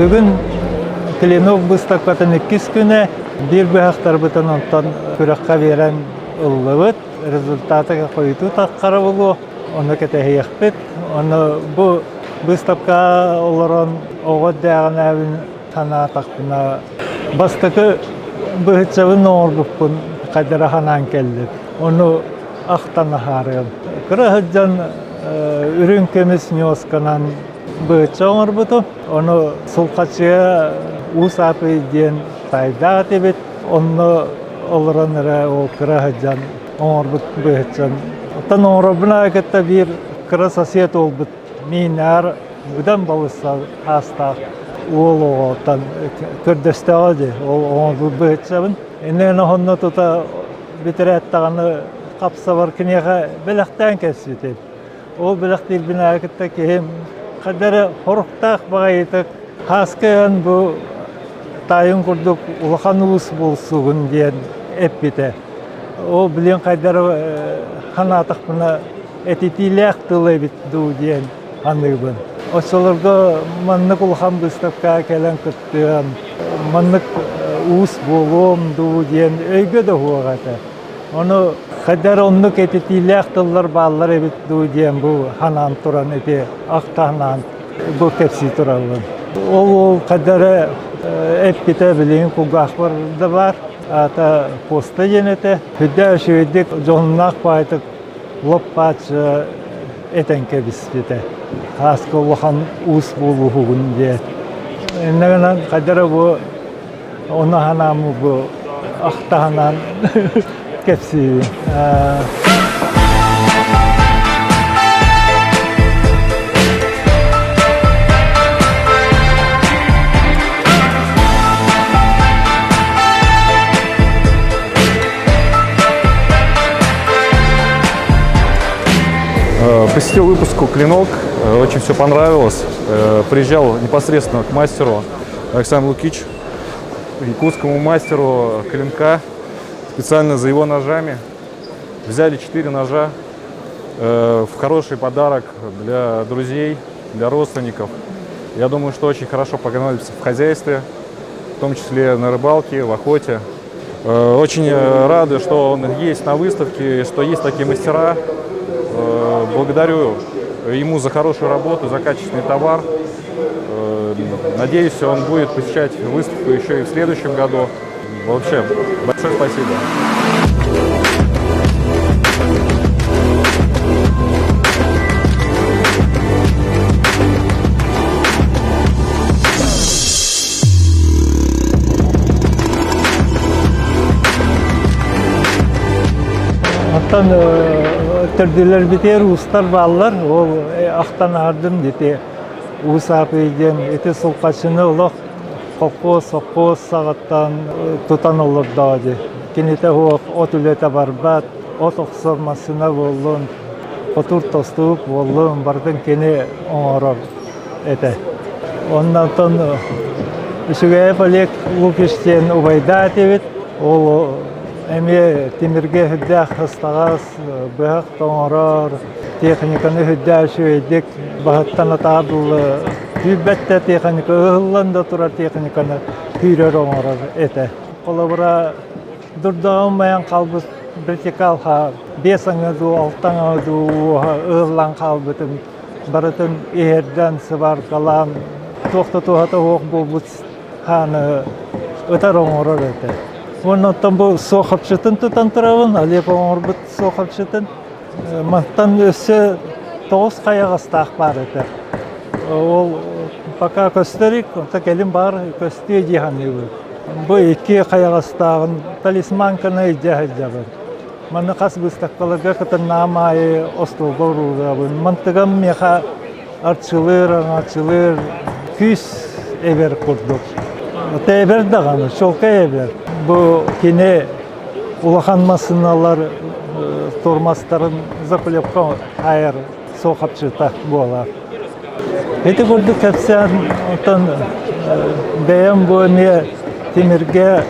Бүгүн Клинок быыстапкатын иккис күнэ. Биир быһахтарбытын онтон күрэххэ биэрэн ыллыбыт. Результаты хойутуу таххара буолуо. Ону кэтэһиэхпит. Ону бу быыстапкаҕа олорон оҕо эрдээҕинээбин санаатахпына бастакы быһыччабын оҥорбуппун хайдара санаан кэллим. Ону ахтан аһаарыам. Кыра сылдьан үрүҥ көмүс ньуосканан быһычча оҥорбутум. Ону Сулхачыа Уус Аапый диэн таайдаах этибит. Онно олорон эрэ ол кыра сылдьан оҥорбут быһыччан. Оттон оҥорорбун аайы кытта биир кыра сосед уолбут миинээр быдан балысса аастаах уол оҕоттон көрдөстөҕө дии ол оҥорбут быһыччабын. Иннин онно тута бүтэрээт даҕаны хапсабар киниэхэ бэлэхтээн кэпсиитим. Ол бэлэхтиирбин аайы кытта киһим хайда эрэ хоруктаах баҕайытык Һааска эн бу таайын курдук улахан уус буолсугун диэн эппитэ. Ол билин хайда эрэ санаатахпына этитиилээх тыл эбит дуу диэн саныыбын. Оччолорго маннык улахан быыстапкаҕа кэлэн кыттыам, маннык уус буолуом дуу диэн өйгө да уһуоҕа этэ. Ону хайда эрэ оннук этитиилээх тыллар бааллар эбит дуу диэн бу санаан туран ити ахтаһынаан бу кэпсии тураллар. Ол уол хайда эрэ эппитэ билигин кулгаахпар да баар. Аата Куоста диэн этэ. Сүрдээх үчүгэйдик дьоһуннаах баайтык лоп-бааччы этэн кэбиспитэ. Ааска улахан уус буолууһугун диэн. Иннэ гынан хайда эрэ бу ону санааммын бу ахтаһынан кэпсиибин. Посетил выпуску «Клинок», очень все понравилось. Приезжал непосредственно к мастеру Александру Лукич, якутскому мастеру клинка, специально за его ножами. Взяли 4 ножа в хороший подарок для друзей, для родственников. Я думаю, что очень хорошо понадобится в хозяйстве, в том числе на рыбалке, в охоте. Очень рады, что он есть на выставке, что есть такие мастера. Благодарю ему за хорошую работу, за качественный товар. Надеюсь, он будет посещать выставку еще и в следующем году. Вообще, большое спасибо. Оттон төрдүлэрбитигэр уустар бааллар, ол ахтан аһардым дити Уус Аапый диэн ити сулхачыны олох холкуос, сопхуос саҕаттан тутан олордоҕо дии. Кинитэ суох от үлэтэ барбат, от охсор массыына буоллун, хотуур тостуук буоллун, барытын кини оҥорор этэ. Оннотон Үчүгэйэп Олег Лукич диэн убайдаах этибит. Ол эмиэ тимиргэ сүрдээх ыстаҕас, быһах тоҥорор, техниканы сүрдээх үчүгэйдик баһыттан атаҕар дылы күүрбэт да техника ыһыллан да турар техниканы күүрэр оҥорор этэ. Холобура, дурдаҕым майан хаалбыт вертикалха биэс аҥы дуу, алта аҥы дуу уоһа ыһыллан хаалбытын барытын иһэрдэн, сыбааркалаан, туох да туһата суох буолбут хааны ытар оҥорор этэ. Уонна оттон бу суохапчытын тутан турабын, Олег оҥорбут суохапчытын. Мантан өссө тоҕус хайаҕастаах баар этэ. Ол пока көстөр онто кэлин баар көстүө дии саныыбын. Бу икки хайаҕастааҕын талисманканы илдьэ сылдьабын. Маны хас быыстапкаларга кытыннаҕым аайы остуолга уруурабын. Мантыгам миэхэ арчылыыр, аҥачылыыр күүс эбэр курдук. Тэбэр даҕаны, чуолкай эбэр. Бу кини улахан массыыналар тормозтарын заклепка айар суохапчыта буолар. Ити курдук кэпсээн оттон бэйэм бу эмиэ тимиргэ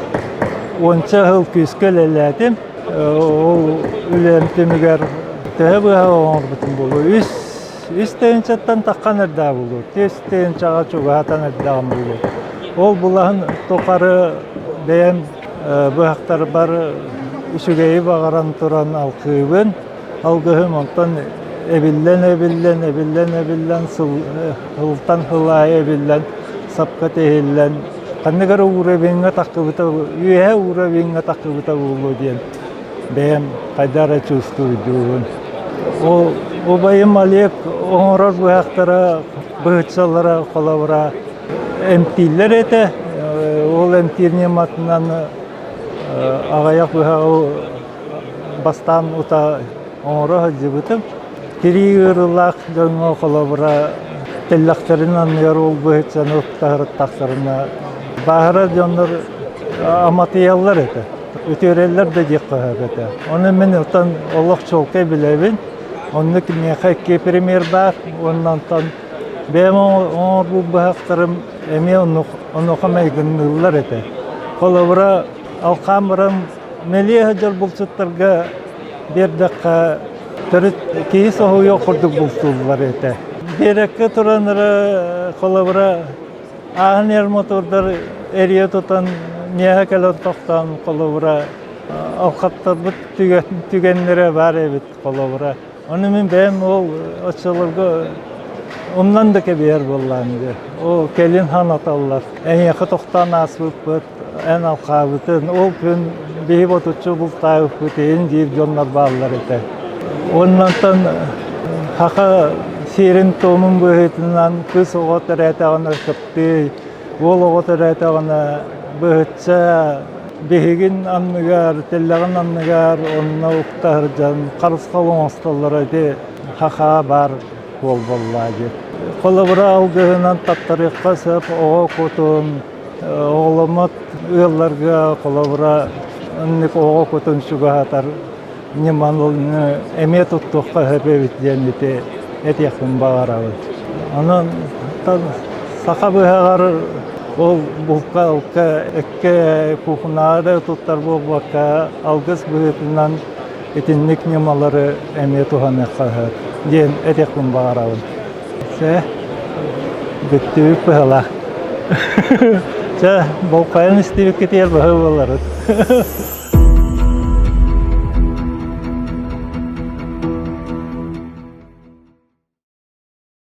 уонча сыл күүскэ үлэлээтим. Ол үлэм түмүгэр төһө быһа оҥорбутум буолуо үс. Үс тыһыынчаттан таххан эрдэҕэ буолуо, түс тыһыынчаҕа чугаһатан эрдэҕим буолуо. Ол булаһын тухары бэйэм быһахтарбар үчүгэйи баҕаран туран алкыыбын. Алгыһым онтон эбиллэн эбиллэн эбиллэн эбиллэн сылтан сыл аайы эбиллэн сапка тиһиллэн ханнык эрэ уровеҥҥа таххыбыта үөһэ уровеҥҥа таххыбыта буолуо диэн бэйэм хайдах эрэ чувствуйдуубун. Ол убайым Олег оҥорор быһахтара быһыччалара холобура эмтииллэр этэ. Ол эмтиир ньыматынан аҕыйах быһаҕы бастаан ута оҥоро сылдьыбытым. Тирии ыарыылаах дьоҥҥо холобура тэллэхтэрин анныгар ол быһыччаны уктаһырыттахтарына бааһырар дьоннор аматыйаллар этэ. Үтүөрэллэр да диэххэ сөп этэ. Ону мин оттон олох чуолкай билэбин. Оннук миэхэ икки пример баар. Уонна онтон бэйэм оҥорбут быһахтарым эмиэ онуоха майгынныыллар этэ. Холобура, алхаан баран мэлиэ сылдьар булчуттарга биэрдэххэ төрүт киһи соһуйуох курдук бултууллар этэ. Биэрэккэ туран эрэ холобура ааһан иһэр мотуордар эрийэ тутан миэхэ кэлэн тохтоон холобура алхаттарбыт түгэннэрэ баар эбит холобура. Ону мин бэйэм ол оччолорго умнан да кэбиһэр буоллаҕым дии. Ол кэлин санаталлар. Эйиэхэ тохтоон ааспыппыт, эн алхаабытын, ол күн биһи ботуччу бултаабыппыт иһин диир дьоннор бааллар этэ. Оннонтон саха сиэрин-туомун быһыытынан кыыс оҕо төрөөтөҕүнэ кыптыый, уол оҕо төрөөтөҕүнэ быһычча биһигин анныгар, тэллэҕин анныгар онно укта сылдьан харысхал оҥостоллоро ити хахаа баар суол буоллаа дии. Холобура алгыһынан таттарыахха сөп оҕо кутун, оҕоломмот ыалларга холобура инник оҕо кутун чугаһатар ньыманы эмиэ туттуохха сөп эбит диэн ити этиэхпин баҕарабын. Онон саха быһаҕар ол булка-алка эккэ куукунаҕа да туттар буолбакка алгыс быһыытынан итинник ньымалары эмиэ туһаныахха сөп диэн этиэхпин баҕарабын. Чэ, бүттүбүт быһалаах. Чэ, болҕойон истибиккитигэр баһы буоларыт.